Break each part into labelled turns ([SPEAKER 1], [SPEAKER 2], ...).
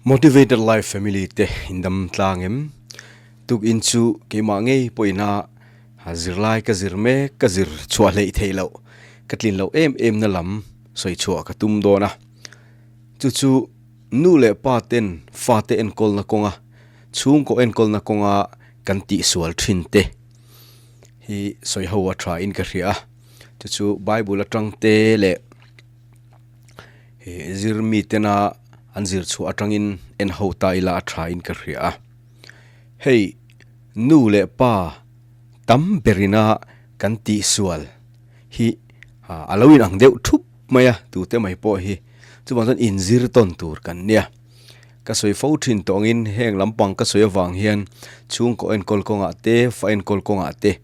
[SPEAKER 1] Motivated Life Family te indam tlang em? Tukin chu keimah ngei pawhin a zirlai ka zir mek, ka zir chhuah hleih theih loh, ka tlin loh em em na lam sawi chhuah ka tum dawn a. Chu chu nu leh pa ten fate enkawlna kawnga, chhungkaw enkawlna kawnga kan tihsual thin te hi sawi ho a tha in ka hria a. Chu chu Bible atang te leh He zir mi tena an zir chhuah atangin en ho ta ila a tha in ka hria a. Hei nu leh pa tam berina kan tihsual hi a lo inang deuh thup mai a, tute mai pawh hi chuvang chuan inzir tawn tur kan nia. Ka sawi fo thin tawngin heng lampang ka sawi avang hian chhungkaw enkawl kawngah te, fa enkawl kawngah te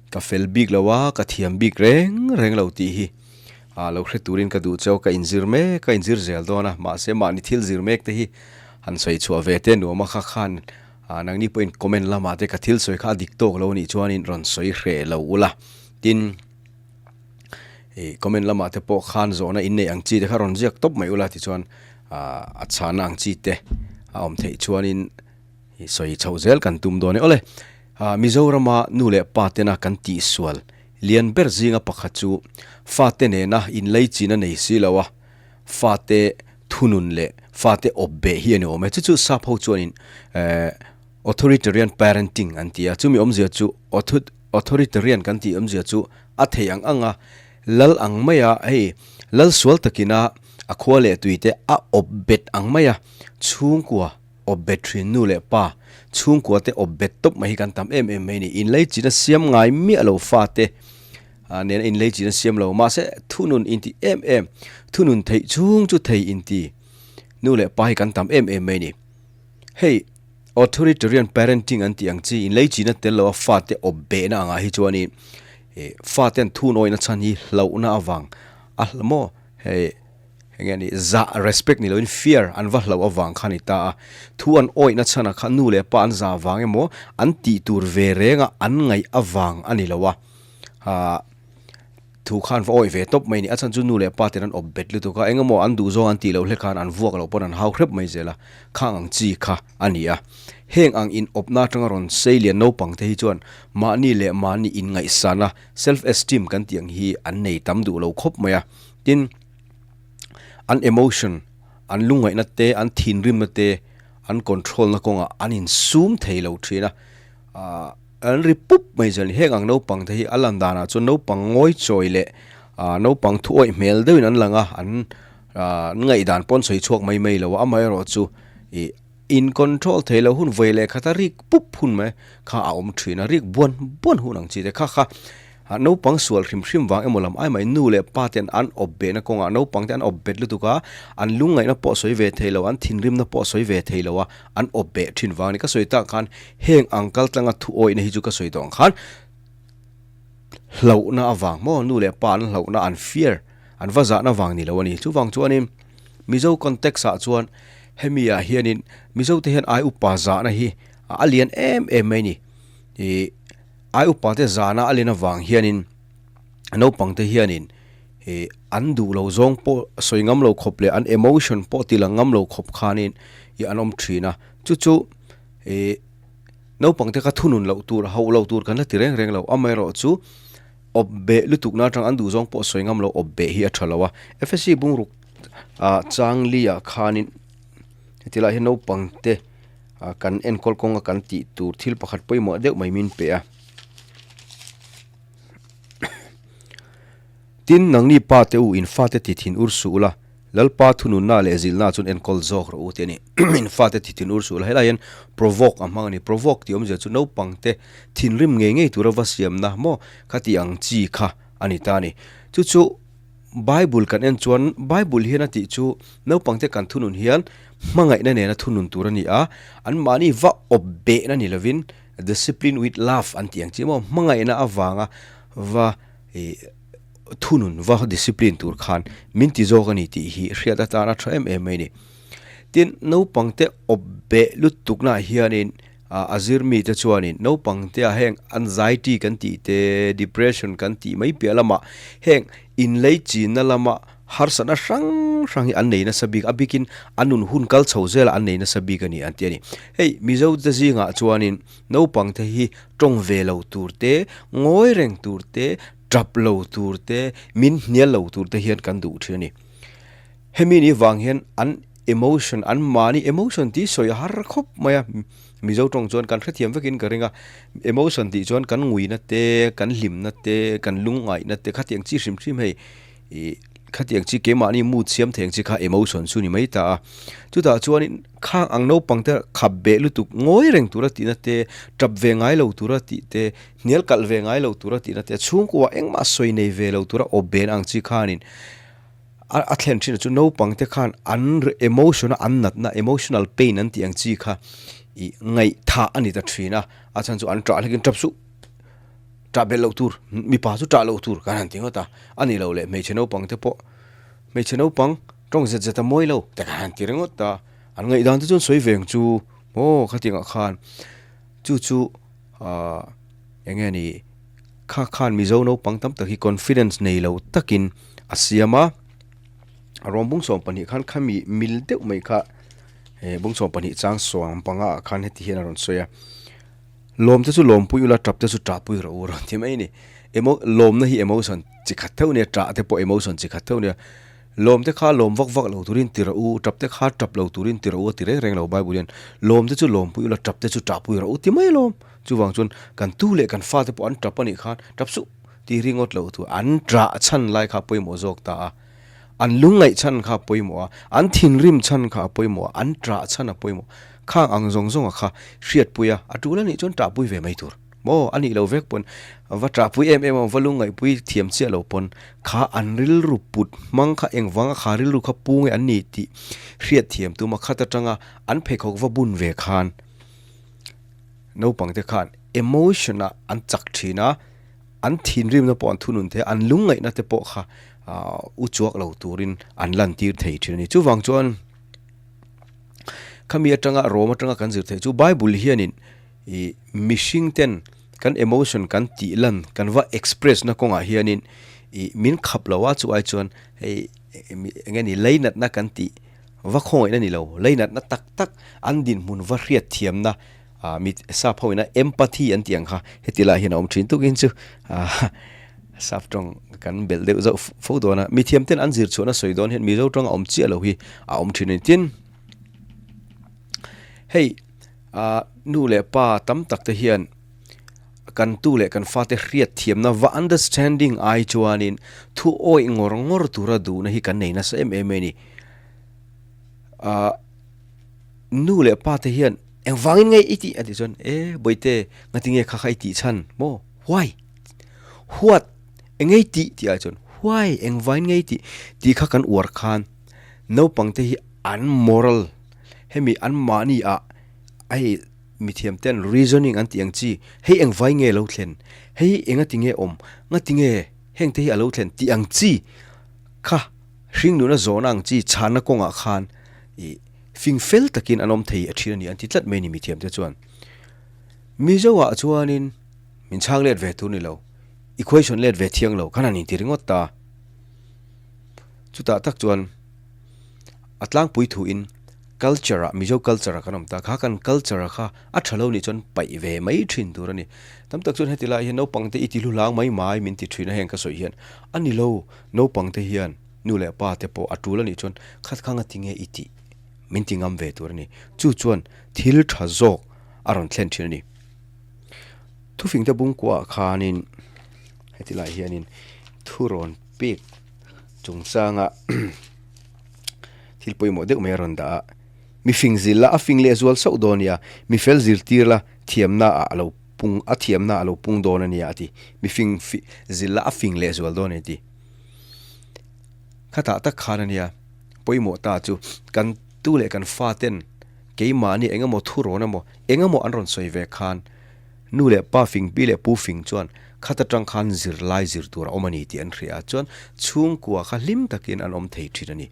[SPEAKER 1] ka fel bik lo a, ka thiam bik reng reng lo tih hi ah lo hre turin ka duh cheu, ka inzir mek, ka inzir zel dawn a, mahse mahni thil zir mek te hi han sawi chhuah ve te nuam a kha khan ah nangni pawhin comment lamah te ka thil sawi kha a dik tawk lo anih chuanin rawn sawi hreh lo ula, tin ih comment lamah te pawh khan zawhna inneih ang chi te kha rawn ziak tawp mai ula tichuan ah a chhana ang chi te a awm theih chuanin ih sawi chhoh zel kan tum dawn e. Awle ah Mizorama nu leh pa tena kan tihsual Lian ber zinga pakhat chu fate nena inleichina nei si lo a, fate thunun leh fate awp beh hi a ni awm e. Chu chu sap ho chuanin authoritarian parenting an ti a, chumi awmzia chu authoritarian kan tih awmzia chu a thei ang ang a, lal ang maia hei lal sual takina a khua leh tuite a awp bet ang maia chhungkua Awp bet thin nu leh pa chhungkua te awp bet tawp mai hi kan tam em em mai a ni. Inlei chin a siam ngai miah lo fate nena inlei chin a siam lo. Mahse thunun inti em em, thunun theih chhung chu thei inti nu leh pa hi kan tam em em mai a ni. Hei authoritarian parenting an tih ang chi inlei chin a tel lo a fate awp behna angah hi chuanin faten thunawihna chhan hi hlauhna avang a maw hei. Enge ni, zah, respect ni loin fear an va hlauh avang kha a ni ta a. Thu an awihna chhanah kha nu leh pa an zah vang emaw, an tih tur ve renga an ngaih avang a ni lo a. Haa, thu kha an va awih ve tawp mai a ni. A chhan chu nu leh pa ten an awp bet lutuk a, engemaw an duh zawng an tih loh hle khan an vuak loh pawn an hau hrep mai zel a, khang ang chi kha a ni a. Heng ang in awpna atanga rawn sei lian naupang te hi chuan mahni leh mahni inngaihsana, self esteem kan tih ang hi an nei tam duh lo khawp mai a. Tin, an emotion, an lungngaihna te, an thinrimna te, an control na kawngah an insum thei lo thin a, ah an ri pup mai zel a ni. Heng ang naupang te hi a lan danah chuan naupang ngawi chawi leh ah naupang thu awih hmel deuhin an lang a, an ah an ngaihdan pawh an sawi chhuak mai mai lo a, amaherawhchu ih in control thei lo hun vawi leh khata rik pup hun mai kha a awm thin a, rik buan buan hun ang chi te kha kha. Naupang sual hrim hrim vang emaw lam ai mai nu leh pa ten an awp behna kawngah naupang te an awp bet lutuk a, an lungngaihna pawh sawi ve thei lo, an thinrimna pawh sawi ve thei lo a, an awp beh thin vang a ni. Ka sawi tak khan heng ang kal tlanga thu awihna hi chu ka sawi tawh ang khan hlauhna avang maw nu leh pa an hlauhna an fear an va zahna vang ni lo a ni. Chuvang chuanin Mizo context ah chuan hemi ah hianin Mizo te hian ai upa zahna hi a lian em em mai a ni. Ih. Ai upate zana a len avang hianin naupangte hianin ih an duh lo zawng pawh sawi ngam lo khawp leh an emotion pawh ti lang ngam lo khawp khanin ih an awm thin a. Chu chu ih naupangte kha thunun loh tur hauh loh tur kan la ti reng reng lo. Amaherawhchu awp beh lutukna atang an duh zawng pawh sawi ngam lo awp beh hi a tha lo a. FSC bungruk ah chang li ah khanin heti lai hian naupangte. Kan enkawl kawnga kan tih tur thil pakhat pawimawh deuh mai min pe a. Tin, nangni pa te u, in fate ti thin ur suh ula, Lalpa thununna leh zilhna chuan enkawl zawk rawh u tih a ni. In fate ti thin ur suh ula, helai hian provoke a hmang a ni. Provoke tih awmzia chu naupangte thinrim ngei ngei tura va siamna maw kha tih ang chi kha a ni ta a ni. Chu chu Bible kan en chuan Bible hian a tih chu naupangte kan thunun hian hmangaihna nena thunun tur a ni a, anmahni va awp behna ni lovin discipline with love an tih ang chi maw, hmangaihna avanga va ih thunun va discipline tur khan min ti zawk a ni tih hi hriat atana tha em em mai a ni. Tin, naupangte awp beh lutuknaah hianin A zir mite chuanin naupangtea heng anxiety kan tih te, depression kan tih mai piah lamah heng inlei chinna lama harsatna hrang hrang hi an nei nasa bik, a bikin an nun hun kal chho zelah an nei nasa bik a ni an ti a ni. Hei Mizo te zingah chuanin naupang te hi tawng ve lo tur te, ngawi reng tur te, tap lo tur te, min hnial lo tur te hian kan duh thin a ni. Hemi ni vang hian an emotion, an mahni emotion tih sawi a har khawp mai a, Mizo tawng chuan kan hrethiam vekin ka ring a, emotion tih chuan kan nguina te, kan hlimna te, kan lungngaihna te khatiang chi hrim hrim hei ih khatiang chi keimahni mood siam thei ang chi kha emotion chu ni mai ta a. Chutah chuanin khang ang naupang te khap beh lutuk ngawi reng tura tihna te, tap ve ngai lo tura tih te, hnial kalh ve ngai lo tura tihna te, chhungkua engmah sawi nei ve lo tura awp ben ang chi khanin A thlen thin chu naupang te khan an emotion a an natna emotional pain an tih ang chi kha ih ngaihthah a ni ta thin a, a chhan chu an ṭah hlekin ṭap suh ṭah belh loh tur mipa chu ṭah loh tur kan han ti ngawt a, a nih loh leh hmeichhe naupang te pawh hmeichhe naupang ṭawng zet zet a mawi lo te kan han ti ringawt a, an ngaihdan te chuan sawi ve ang chu maw khatiang ah khan chu chu ahh eng nge ni. Kha khan Mizo naupang tam tak hi confidence nei lo takin a siam a, a rawng bung 12 khan khami mil deuh mai kha he bung 12 chang sawm panga ah khan heti hian a rawn sawi a, lawm te chu lawmpui ula tap te chu ṭahpui rawh u a rawn ti mai a ni. Emo lawmna hi emotion chi khat theuh a nia, ṭah te pawh emotion chi khat theuh a nia. Lawm te kha lawm vak vak lo turin ti rawh u, tap te kha tap lo turin ti rawh u a ti reng reng lo Bible hian. Lawm te chu lawmpui ula, tap te chu ṭahpui rawh u ti mai alawm. Chuvang chuan kan tu leh kan fate pawh an tap a nih khan tap suh tih ringawt loh thu an ṭah chhan lai kha a pawimawh zawk ta a, an lungngaih chhan kha a pawimawh a, an thinrim chhan kha a pawimawh a, an ṭah chhan a pawimawh. Khang ang zawng zawnga kha hriatpui a, a ṭul a nih chuan ṭahpui ve mai tur. Maw a nih loh vek pawn va ṭahpui em em a, va lungngaihpui thiam chiah lo pawn kha an rilru put hmang kha engvanga kha rilru kha pu nge an ni tih hriat thiam tuma khat aṭanga an pheikhawk va bun ve khan naupangte khan emotion ah an chak thin a, an thinrimna pawh an thunun thei a, an lungngaihna te pawh kha u chuak lo turin an lantir thei thin a ni. Chuvang chuan khami atanga Rom atanga kan zir theih chu Bible hianin ih mihring ten kan emotion kan tih lan kan va express na kawngah hianin ih min khap lo a chu ai chuan hei eng nge ni leinatna kan tih va khawngaihna ni lo leinatna tak tak an dinhmun va hriat thiamna ah mi sap ho ina empathy an tih ang kha heti lai hian a awm thin tukin chu ah sap tawng kan belh deuh zauh fo dawn a mithiam ten an zir chhuahna sawi dawn hian mizo tawng a awm chiah lo hi a awm thin a ni tin hei. Ah nu leh pa tam tak te hian kan tu leh kan fate hriat thiamna va understanding ai chuanin thu awih ngawr ngawr tura duhna hi kan nei nasa em em a ni. Ah nu leh pa te hian engvangin nge i tih a tih chuan e bawihte ngatinge kha kha i tih chhan maw why what eng nge i tih tih ai chuan why engvangin nge i tih tih kha kan uar khan naupang te hi an moral Hemi an mahni ah hei mithiam ten reasoning an tih ang chi, hei eng vai nge lo thlen, hei enga ti nge awm, nga ti nge heng te hi a lo thlen tih ang chi kha hring nuna zawhna ang chi chhanna kawngah khan ih fing fel takin an awm thei a thin a ni an ti tlat mai a ni mithiam te chuan. Mizo ah chuanin min chhang let ve tur ni lo, i question let ve thiang lo khan han inti ringawt ta. Chutah tak chuan a tlangpui thuin culture ah Mizo culture ah kan awm ta kha kan culture ah kha a tha lo nih chuan paih ve mai thin tur a ni. Tam tak chuan heti lai hian naupang te i ti hlu hlang mai mai min ti thin a heng ka sawi hian a ni lo naupang te hian nu leh pa te pawh a tul a nih chuan khat khang a ti nge i tih min ti ngam ve tur a ni. Chu chuan thil tha zawk a rawn thlen thin a ni. Thufing te bungkuah khanin heti lai hianin thurawn pek chungchanga thil pawimawh deuh mai a rawn dah a, mi fing zil la a fing leh zual sauh dawn nia, mi fel zirtir la thiamna ah a lo pung a thiamna a lo pung dawn a nia a ti, mi fing zil la a fing leh zual dawn a ni ti. Khatah tak khan a nia pawimawh ta chu kan tu leh kan fa ten keimahni eng emaw thurawn emaw eng emaw an rawn sawi ve khan Nu leh pa fing, pi leh pu fing chuan khat atang khan zirlai zir tur a awm a ni tih an hria a, chuan chhungkua kha hlim takin an awm thei thin a ni.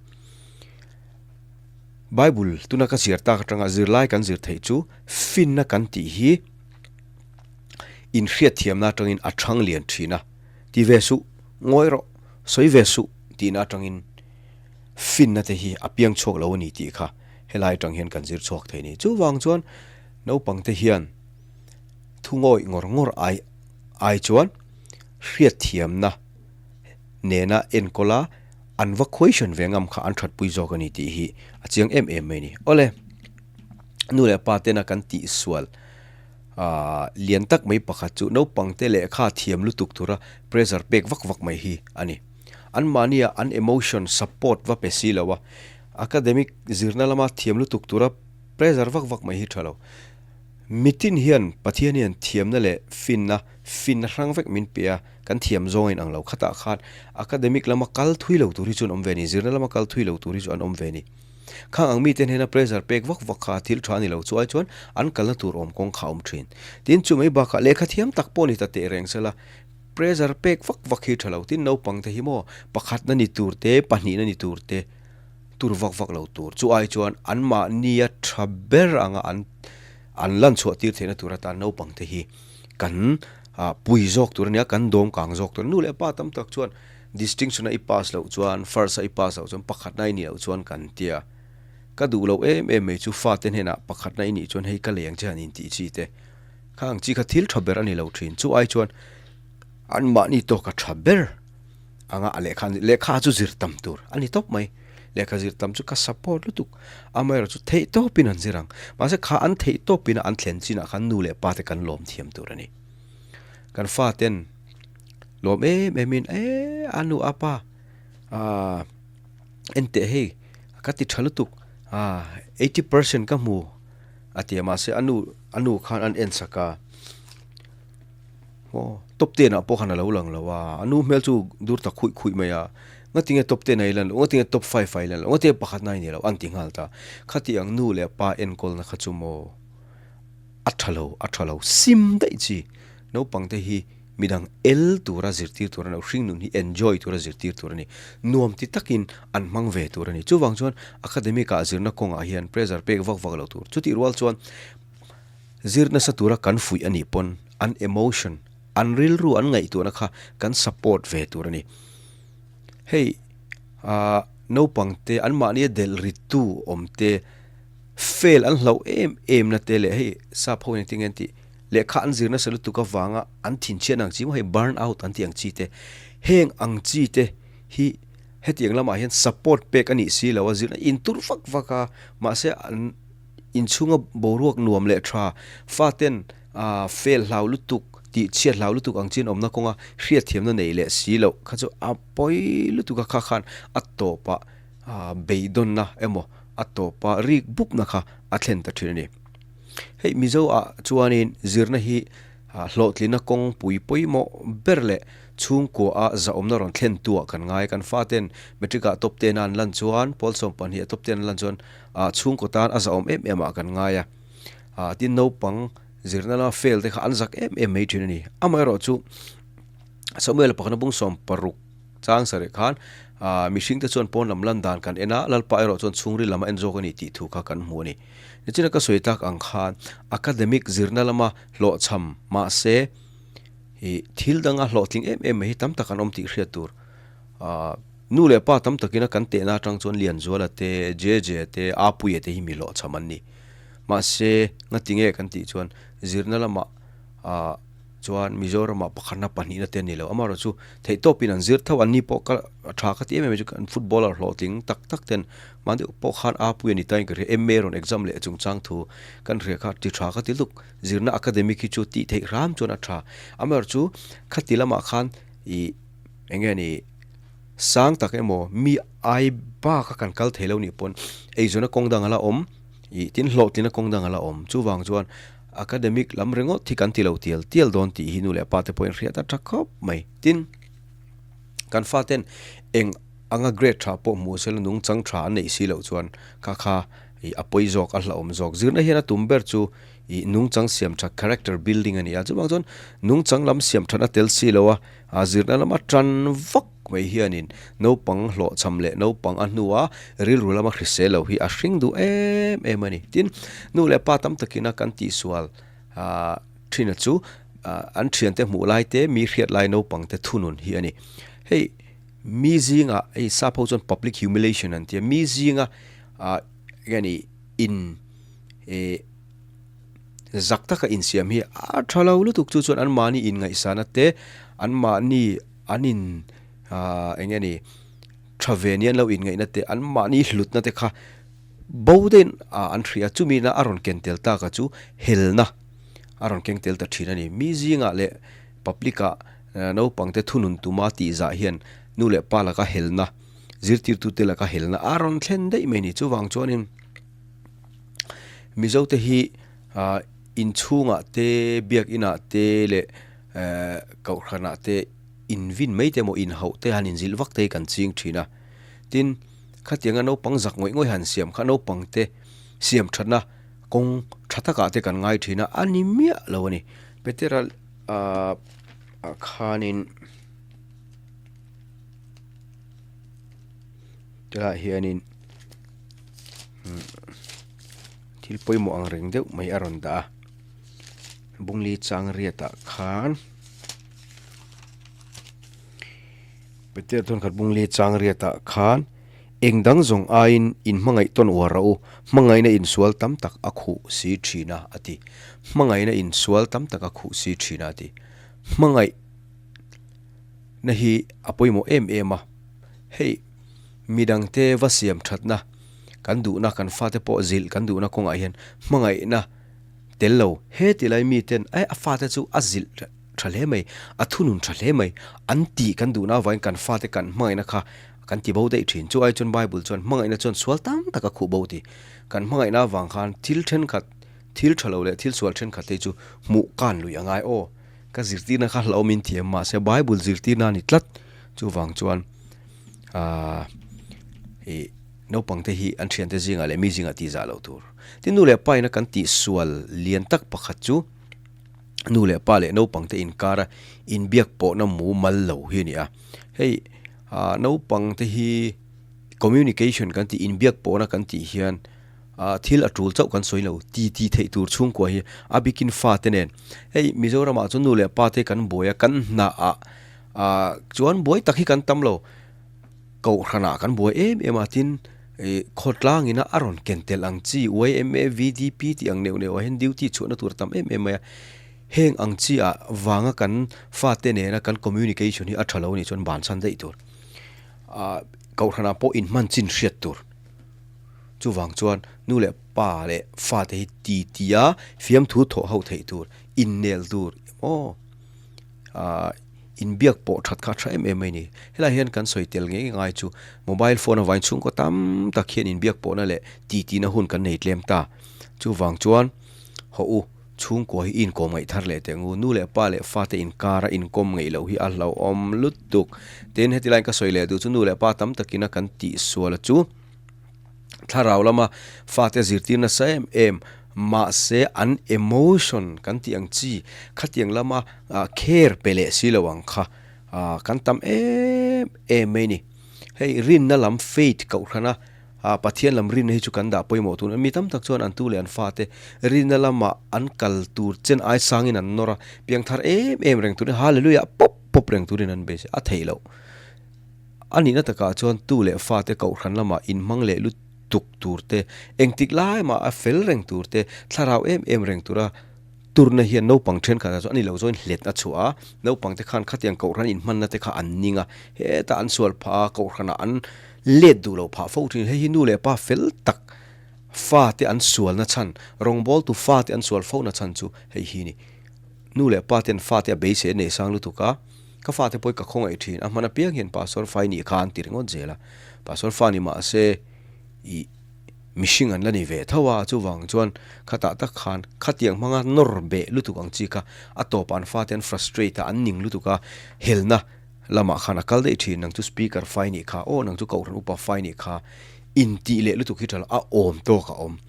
[SPEAKER 1] Bible tuna ka zir tak atanga zirlai kan zir theih chu finna kan tih hi inhriatthiamna atangin a thang lian thin a, ti ve suh, ngawi rawh, sawi ve suh tihna atangin. finna te hi a piang chhuak lo a ni tih kha helai atang hian kan zir chhuak thei a ni. Chuvang chuan naupang te hian thu ngawih ngawr ngawr ai ai chuan hriatthiamna nena enkawl a an va question ve ngam kha an thatpui zawk a ni tih hi a chiang em em mai a ni. Awle, nu leh pa tena kan tihsual aah lian tak mai pakhat chu naupang te lehkha thiam lutuk tura pressure pek vak vak mai hi a ni. Anmahnia an emotion support va pe si lo a, academic zirna lama thiam lutuk tura pressure vak vak mai hi tha lo. Mitin hian Pathian hian thiamna leh finna, finna hrang vek min pe a, kan thiam zawng a inang lo. Khatah khan academic lama kal thui lo tur hi chu an awm ve a ni, zirna lama kal thui lo tur hi chu an awm ve a ni. Khang ang mite hnena pressure pek vak vak kha thil tha a ni lo, chu ai chuan an kalna tur awm kawng kha a awm thin. Tin, chu mai bakah lehkha thiam tak pawh ni ta teh reng sela, Pressure pek vak vak hi tha lo tin naupang te hi maw pakhatna ni tur te pahnihna ni tur te tur vak vak lo tur chu ai chuan anmahnia tha ber anga an an lan chhuah tir theihna tur atan naupang te hi kan ah pui zawk tur a nia kan dawm kang zawk tur a nu leh pa tam tak chuan distinction a i pass loh chuan first a i pass loh chuan pakhatna i nih loh chuan kan tia ka duh loh em em mai chu fate hnenah pakhatna i nih chuan hei ka leng che han intih chi te. Kha ang chi kha thil tha ber a ni lo thin. Chu ai chuan anmahni tawka tha ber anga a lehkha lehkha chu zir tam tur a ni tawp mai. Lehkha zir tam chu ka support lutuk. Amaherawh chu theih tawpin an zir ang. Mahse kha an theih tawpin a an thlen chinah khan nu leh pa te kan lawm thiam tur a ni. Kan fa ten lawm em em in e a nu a pa ah enteh hei ka ti tha lutuk ah 80% ka hmu. A ti a, mahse a nu a nu khan an en sak a, aw top ten ah pawh khan a lo lang lo a, a nu hmel chu dur ta khuih khuih mai a, ngatinge top ten a i lan loh, ngatinge top five ah i lan loh, ngatinge pakhat na i ni loh an ti nghal ta, khati ang nu leh pa enkawlna kha chu maw a tha lo a tha lo sim daih chi, naupang te hi midang el tura zirtir tur a ni lo, hringnun hi enjoy tura zirtir tur a ni, nuam ti takin an hmang ve tur a ni. Chuvang chuan academic ah zirna kawngah hian pressure pek vak vak lo tur. Chutih rual chuan zir nasa tura kan fuih a nih pawn an emotion, an rilru an ngaihtuahna kha kan support ve tur a ni. Hei ah naupang te anmahnia delh rittu awm te fail an hlauh em em na te leh hei sap ho in engtin nge an tih Lehkha an zir nasa lutuk avanga an thinchhiat ang chi maw hei burn out an tih ang chi te, heng ang chi te hi hetiang lamah hian support pek a nih si lo a, zirna intur vak vak a, mahse an inchhunga boruak nuam leh tha faten ah fail hlau lutuk tih chhiat hlau lutuk ang chi an awmna kawnga hriatthiamna neih leh si loh kha chu a pawi lutuk a, kha khan a tawpah ah beidawnna emaw a tawpa rik bupna kha a thlen ta thin a ni. Hei Mizo ah chuanin zirna hi hlawhtlinna kawngpui pawimawh ber leh chhungkua a zahawmna rawn thlen tu ah kan ngai. Kan faten matric ah top ten a an lan chuan, pawl 12 ah top ten an lan chuan chhungkaw tan a zahawm em em ah kan ngai a. Tin naupang zirna lama fail te kha an zak em em mai thin a ni. Amaherawh chu Samuel pakhatna bung 16 chang sarih khan mihring te chuan pawn lam lan dan kan en a, Lalpa erawh chuan chhungril lam a en zawk a ni tih thu kha kan hmu a ni. Nichina ka sawi tak ang khan academic zirna lama hlawhchham mahse ih thil danga hlawhtling em em mai hi tam tak an awm tih hriat tur. Ahh nu leh pa tam takina kan tehna atang chuan Lianzuala te, Jeje te, Apuia te hi mi hlawhchham an ni. Mahse ngatinge kan tih chuan zirna lamah ahh Chuan Mizoramah pakhatna pahnihna te a ni lo. Amaherawhchu theihtawpin an zir tho, anni pawh ka tha ka ti em em mai chu an footballer hlawhtling tak tak ten mahni deuh pawh khan a pui a ni ta in ka hria, MA rawn exam leh chungchang thu kan hria kha ti tha ka ti lutuk. Zirna academic hi chu tih theih hram chuan a tha. Amaherawhchu khati lamah khan ih eng nge ni sang tak emaw mi ai bak a kan kal thei lo nih pawn eizawnna kawng dang a la awm ih tin hlawhtlinna kawng dang a la awm. Chuvang chuan Academic lam ringawt hi kan ti lo tial tial dawn tih hi nu leh pa te pawhin hriat a tha khawp mai. Tin, kan faten eng anga grade tha pawh hmuh sela nungchang tha an neih si loh chuan kha kha ih a pawi zawk a hlauhawm zawk. Zirna hian a tum ber chu ih nungchang siam tha character building a ni a, chuvang chuan nungchang lam siam that a tel si lo a, a zirna lama tan vak mai hianin naupang hlawhchham leh naupang a hnua rilru lama hrisel lo hi a hring duh em em a ni. Tin, nu leh pa tam takina kan tihsual thina chu an thiante hmuh lai te, mi hriat lai naupang te thunun hi a ni. Hei. Mi zinga hei sap ho chuan public humiliation an tia mi zinga ah enge ni in eh zak taka insiam hi a tha lo lutuk chu chuan anmahni inngaihsana te anmahni an in ah enge ni tha ve ni an lo inngaihna te anmahni hlutna te kha bo deuhin ah an hria chumi na a rawn ken tel tak a chu helna a rawn keng tel ta thin a ni mi zingah leh Public ah naupangte thunun tuma tih zah hian nu leh pa laka helna, zirtirtute laka helna a rawn thlen daih mai a ni. Chuvang chuanin Mizote hi inchhungah te, biakinah te leh kohhranah te invin mai te emaw inhauh te han inzilh vak te hi kan ching thin a. Tin, khatianga naupang zak ngawih ngawih han siam kha naupangte siam thatna kawng tha takah te kan ngai thin a, a ni miah lo a ni. Petera ah khanin tilaiah hianin thil pawimawh ang reng deuh mai a rawn dah a bungli chang riatah khan Petera chuan khat bungli chang riatah khan Eng dang zawng aiin in hmangaih tawn uar rawh u, hmangaihna insual tam tak a khuh si thin a, a ti. Hmangaihna insual tam tak a khuh si thin a, a ti. Hmangaihna hi a pawimawh em em a, hei midangte va siam thatna kan duhna, kan fate pawh zilh kan duhna kawngah hian hmangaihna tel lo he ti lai miten eh a fate chu a zilh tha hle mai, a thunun tha hle mai, an tih kan duhna avangin kan fate kan hmangaihna kha Kan ti bo daih thin. Chu ai chuan Bible chuan hmangaihna chuan sual tam tak a khuh bo ti. Kan hmangaihna avang khan thil thenkhat, thil tha lo leh thil sual thenkhat te chu hmuh kan lui a ngai aw. Ka zirtirna kha hlauhawmin thiam mahse Bible zirtirna a ni tlat. Chuvang chuan aah ih naupangte hi an thiante zingah leh mi zingah tihzah loh tur. Tin nu leh pa ina kan tihsual lian tak pakhat chu nu leh pa leh naupangte inkara inbiak pawhna mumal lo hi a ni a. Hei. Ah naupang te hi communication kan tih inbiak pawhna kan tih hian ah thil a tul chauh kan sawi lo ti ti theih tur chhungkua hi a bikin fa te nen hei Mizoramah chuan nu leh pa te kan buai a kan hnah ah ah chuan buai tak hi kan tam lo kohhranah kan buai em em a tin ih khawtlang ina a rawn ken tel ang chi yma VDP tih ang neuh neuh ah hian duty chhuahna tur a tam em em mai a. Heng ang chi ah vanga kan fate nena kan communication hi a tha lo anih chuan bansan daih tur. Ah kohhranah pawh inhman chin hriat tur. Chuvang chuan nu leh pa leh fate hi ti ti a fiamthu thawh ho theih tur, innel tur aw ah inbiak pawh that kha a tha em em mai a ni. Helaiah hian kan sawi tel ngei ngai chu mobile phone avangin chhungkaw tam tak hian inbiak pawhna leh ti tina hun kan nei tlem ta. Chuvang chuan hawh u. Chhungkua hi inkawm ngaih thar leh teh ngu, nu leh pa leh fate inkara inkawm ngeih loh hi a hlauhawm lutuk. Tin, heti laiin ka sawi leh duh chu nu leh pa tam takina kan tihsual chu thlarau lama fate zirtir nasa em em, mahse an emotion kan tih ang chi khatiang lama care pe leh si lo ang kha kan tam em em mai ni. Hei rinna lam faith kohhrana A Pathian lam rinna hi chu kan dah pawimawh tun a, mi tam tak chuan an tu leh an fate rinna lama an kal tur chen ai sangin an nawr a, piangthar em em reng turin Hallelujah pawp pawp reng turin an beisei a theih loh. A nihna takah chuan tu leh fate kohhran lama inhmang leh lutuk tur te, engtik lai mah a fel reng tur te, thlarau em em reng tura turna hian naupang thenkhatah chuan a ni lo zawin hlet a chhuah a, naupangte khan khatiang kohhran inhmanna te kha an ning a, hetah an sual phah a, kohhranah an Let duh loh phah fo thin. Hei hi nu leh pa fel tak fate an sualna chhan, rawngbawltu fate an sual fo na chhan chu hei hi ni. Nu leh pa ten fate a beisei a nei sang lutuk a, ka fate pawh hi ka khawngaih thin, a hman apiang hian Pastor fa i nih kha an ti ringawt zel a. Pastor fa ni mahse ih mihring an la ni ve tho a, chuvang chuan khatah tak khan khatiang hmanga nawr beh lutuk ang chi kha a tawpah an fate an frustrate a, an ning lutuk a, helna Lamah khan a kal daih thin, nang chu speaker fai nih kha, aw nang chu kohhran upa fai nih kha, intih leh lutuk hi tha lo, a awm tawk a awm.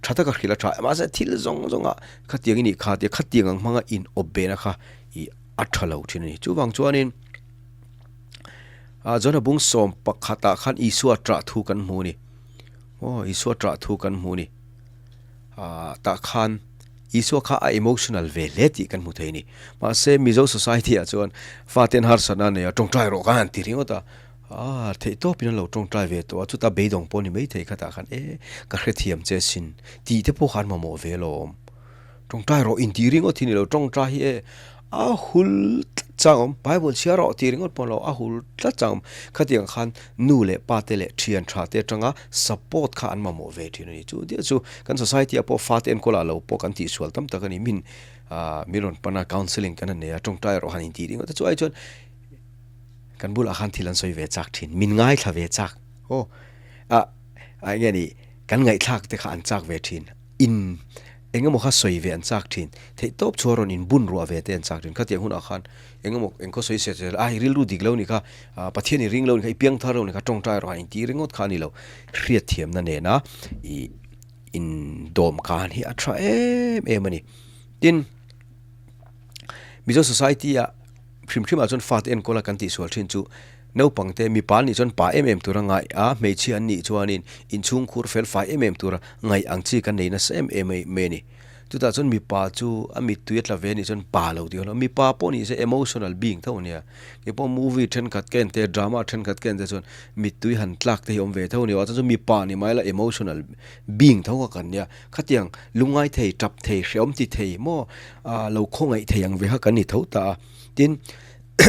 [SPEAKER 1] Tha taka hrilh a tha, mahse thil zawng zawnga khatiang i nih kha tia khatiang ang hmanga in awp behna kha ih a tha lo thin a ni. Chuvang chuanin ah John-a bung sawm pakhatah khan Isua ṭah thu kan hmu a ni. Aw Isua ṭah thu kan hmu a ni. Ah tah khan Isua kha a emotional ve hle tih kan hmu thei a ni. Mahse Mizo society ah chuan faten harsatna a nei a, tawngtai rawh khan an ti ringawt a. Ah, theih tawpin an lo tawngtai ve tawh a, chutah beidawng pawh ni maithei khatah khan e, ka hrethiam che sin tih te pawh kha an mamawh ve alawm. Tawngtai rawh intih ringawt hi ni lo, tawngtai hi e a hul tlat chang awm, Bible chhiar rawh tih ringawt pawh ni lo, a hul tlat chang awm. Khatiang khan nu leh pa te leh thian tha te atanga support kha an mamawh ve thin a ni. Chu diah chu kan society ah pawh fate enkawl ah lo pawh kan tihsual tam tak a ni. Min ah min rawn pan a counselling kan han nei a, tawngtai rawh han intih ringawt a, chu ai chuan Kan bulah khan thil an sawi ve chak thin, min ngaithla ve chak aw. Ah ah enge ni kan ngaihthlak te kha an chak ve thin, in eng emaw kha sawi ve an chak thin, theih tawp chhuah rawn in bun ruah ve te an chak thin. Khatiang hunah khan eng emaw eng khaw sawi se che a i rilru dik lo ni kha, ah Pathian i ring lo ni kha, i piang thar lo ni kha, tawngtai rawh han intih ringawt kha a ni lo. Hriatthiamna nena i in dawm khan hi a tha em em a ni. Tin, Mizo society ah Hrim hrimah chuan fate enkawl a kan tihsual thin chu naupangte mipa an nih chuan pa em em tura ngaih a, hmeichhia an nih chuanin inchhungkhur fel fai em em tura ngaih ang chi kan nei nasa em em mai a ni. Chutah chuan mipa chu a mittui a tla ve a nih chuan pa lo tih a hlauh. Mipa pawh nih se emotional being tho a nia. Keipawh movie thenkhat ka en te, drama thenkhat ka en te chuan mittui han tlak te hi awm ve tho a ni. Chuan chu mipa ni mai la emotional being tho kha kan nia. Khatiang lungngai thei, tap thei, hreawm ti thei maw lo khawngaih thei ang ve kha kan ni tho ta a. Tin,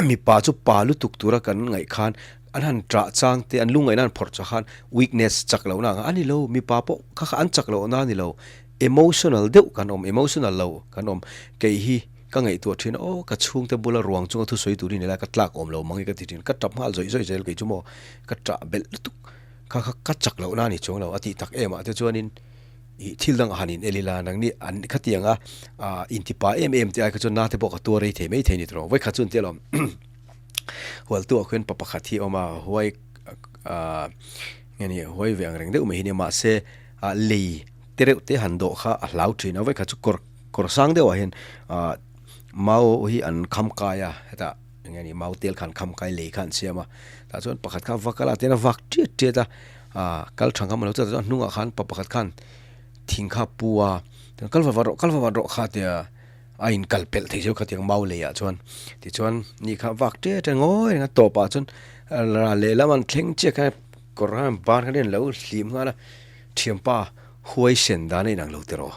[SPEAKER 1] mipa chu pa lutuk tura kan ngaih khan an han ṭah chang te, an lungngaihna an phawrh chah khan weakness chak lohna ang a ni lo. Mipa pawh kha kha an chak lohna a ni lo. Emotional deuh kan awm, emotional lo kan awm. Kei hi ka ngaihtuah ṭhin a, aw ka chhungte bula ruang chunga thusawi tur hi ni lai ka tlak awm lo mang hi ka ti ṭhin. Ka ṭap nghal zawih zawih zel kei chu maw, ka ṭah belh lutuk. Kha kha ka chak lohna a ni chuang lo a tih tak em ah te chuanin ih thil dang a han in el ila nangni an khatiang a ah intipa em em te ai kha chuan na te pawh ka tuar rei thei mai thei ni tawh vawikhat chu an ti alawm hualtu ah khuan pa pakhat hi a awm a huai ah nge ni huai ve ang reng deuh mai hi nia mahse ah lei te reuh te han dawh kha a hlau thin a vawikhat chu kawr kawr sang deuh ah hian ah mau hi an kham kai a hetah. Eng nge ni mau tel khan kham kai lei kha an siam a, tah chuan pakhat kha va kal a tian a vak tiat tiat a, ah kal tha ngam a lo chuan a hnungah khan pa pakhat khan thing kha a pu a, tichuan kal va vat rawh kal va vat rawh kha tia a in kal pelh thei chu khatiang mau leiah chuan tichuan ni kha vak tiat tiat ngawi reng a tawpah chuan ral lehlam an thleng chiah khan kawr khan ban khan lo hlim nghal a, thianpa huaisen dan a inang lo tiraw.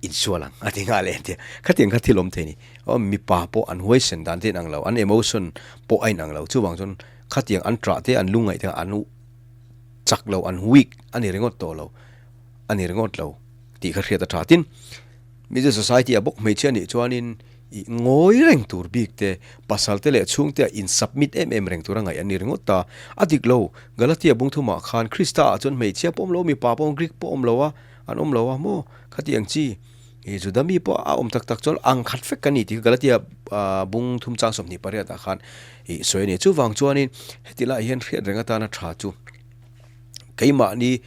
[SPEAKER 1] Insual ang a ti nghal e tia khatiang kha thil awm thei a ni. Aw mipa pawh an huaisen dan te a inang lo, an emotion pawh a inang lo. Chuvang chuan khatiang an ṭah te, an lungngaih te an chak lo, an weak a ni ringawt tawh lo, a ni ringawt lo tih kha hriat a ṭha. Tin, Mizo society ah bawk hmeichhia nih chuanin ih ngawi reng tur bik te, pasal te leh chhungte ah in submit em em reng tur a ngaih an ni ringawt ta. A dik lo, Galatia bungthumah khan Krista ah chuan hmeichhia pawh awm lo, mipa pawh awm, Greek pawh awm lo a, An awm lo a maw? Khatiang chi ih Juda mi pawh a awm tak tak chuan ang khat vek ka ni tih kha Galatia bung thum chang 28 ah khan ih sawi a ni. Chuvang chuanin heti lai hian hriat reng atana tha chu keimahni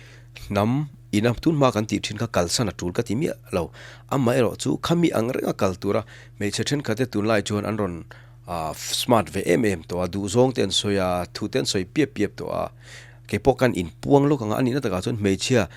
[SPEAKER 1] hnam ina tun hma kan tih thin kha kalsan a tul ka ti miah lo. Amaherawh chu khami ang renga kal tura hmeichhe thenkhat te tunlai chuan an rawn smart ve em em tawh a, duhzawng te an sawi a, thu te an sawi piap piap tawh a. Keipawh kan inpuang lawk ang a, a nihna takah chuan hmeichhia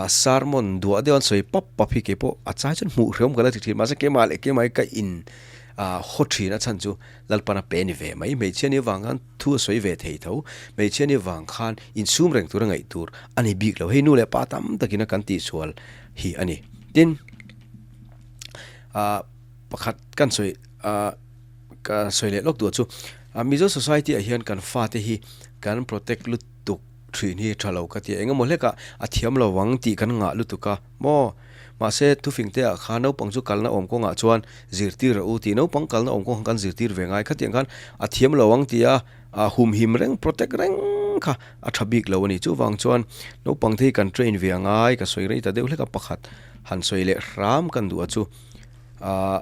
[SPEAKER 1] sermon duah deuh an sawi pap pap hi keipawh a chai chuan hmuh hreawm ka la ti thin mahse keimah leh keimah hi ka in haw thin a chhan chu Lalpan a pe ni ve mai. Hmeichhia ni vang khan thu a sawi ve thei tho, hmeichhia ni vang khan insum reng tur a ngaih tur a ni bik lo. Hei nu leh pa tam takin a kan tihsual hi a ni. Tin, pakhat kan sawi ka sawi leh lawk duh chu Mizo society ah hian kan fate hi kan protect lutuk thin hi tha lo ka ti a, engemaw hlekah a thiam lo ang tih kan ngah lutuk a maw? Mahse thufing te ah khan naupang chu kalna awm kawngah chuan zirtir rawh u tih naupang kalna awm kawng khan kan zirtir ve ngai khatiang khan a thiam lo ang tia humhim reng protect reng kha a tha bik lo a ni. Chuvang chuan naupang te hi kan train ve a ngai ka sawi rei ta deuh hlek a pakhat han sawi leh hram kan duh a chu ah.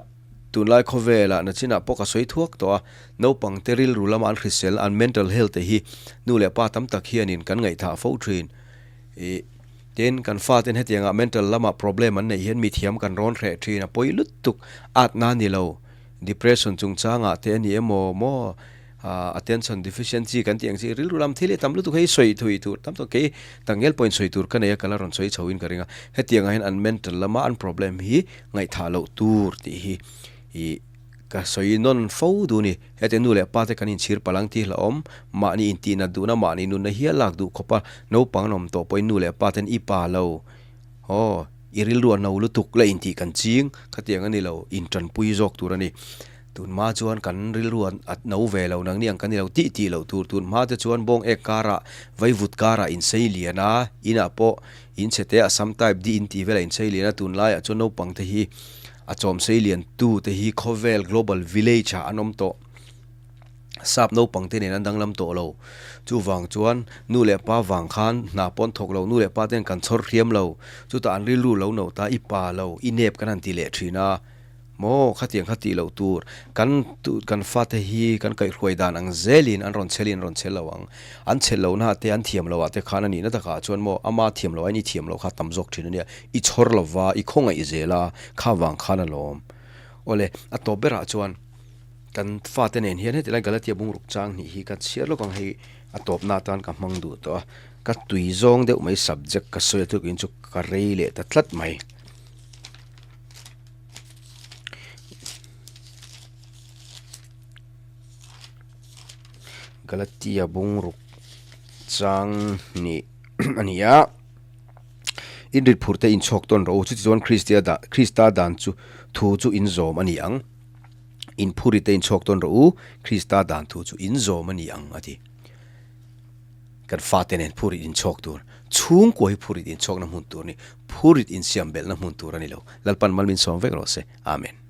[SPEAKER 1] Tunlai khawvelah nachinah pawh ka sawi thuak tawh a, naupangte rilru lama an hrisel, an mental health te hi nu leh pa tam tak hianin kan ngaihthah fo thin. Ih, tin, kan faten hetiangah mental lama problem an neih hian mithiam kan rawn hreh thin, a pawi lutuk, atna ni lo, depression chungchangah te a ni emaw maw, attention deficiency kan tih ang chi rilru lam thil hi tam lutuk hei sawi thui tur tam tak kei takngial pawhin sawi tur ka nei a ka la rawn sawi chho in ka ring a hetiangah hian an mental lama an problem hi ngaihthah loh tur tih hi ih Ka sawi nawn fo duh ni. Hete nu leh pa te kan inchhir palh ang tih hlauhawm. Mahni intihnat duhna, mahni nunna hial lak duh khawpa naupang an awm tawh pawhin nu leh pa ten i pa lo. Aw, i rilru a no lutuk la intih kan ching. Khatiang a ni lo, intanpui zawk tur a ni. Tunhma chuan kan rilru a no ve lo, nangni ang kan ni lo tih tih loh tur. Tunhma te chuan bawng ek karah, vaivut karah insei lian a, inah pawh inchhe te Assam type di intih velah insei lian a, tunlaiah chuan naupang te hi A chawm seilian tu te hi khawvel global village ah an awm tawh. Sap naupang te nen an danglam tawh lo. Chuvang chuan nu leh pa vang khan hna pawn thawk lo, nu leh pa ten kan chhawr hriam lo. Chutah an rilru lo no ta i pa lo, i nep kan han ti leh thin a. Maw khatiang kha tih loh tur. Kan kan fate hi kan kaihhruai dan ang zelin an rawn chhelin an rawn chhel lo ang. An chhel lohna te an thiam loh ah te khan a nihna takah chuan maw ama thiam loh aiin i thiam loh kha tam zawk thin a nia. I chhawr lova, i khawngaih zel a, kha vang khan a lawm. Awle, a tawp berah chuan kan fate nen hian heti lai Galatia bungruk chang hnih hi ka chhiar lawk ang hei a tawpna atan ka hmang duh tawh a, ka tui zawng deuh mai subject ka sawi a tukin chu ka rei leh ta tlat mai. Galatia bungruk chang hnih a ni a. In rit phur te in chhawk tawn rawh u, chutichuan Kristia dah Krista dan chu thu chu in zawm a ni ang. In phuri te in chhawk tawn rawh u, Krista dan thu chu in zawm a ni ang a ti. Kan fate nen phurit in chhawk tur, chhungkua hi phurit in chhawkna hmun tur a ni, phurit in siam belhna hmun tur a ni lo. Lalpan mal min sawm vek rawh se. Amen.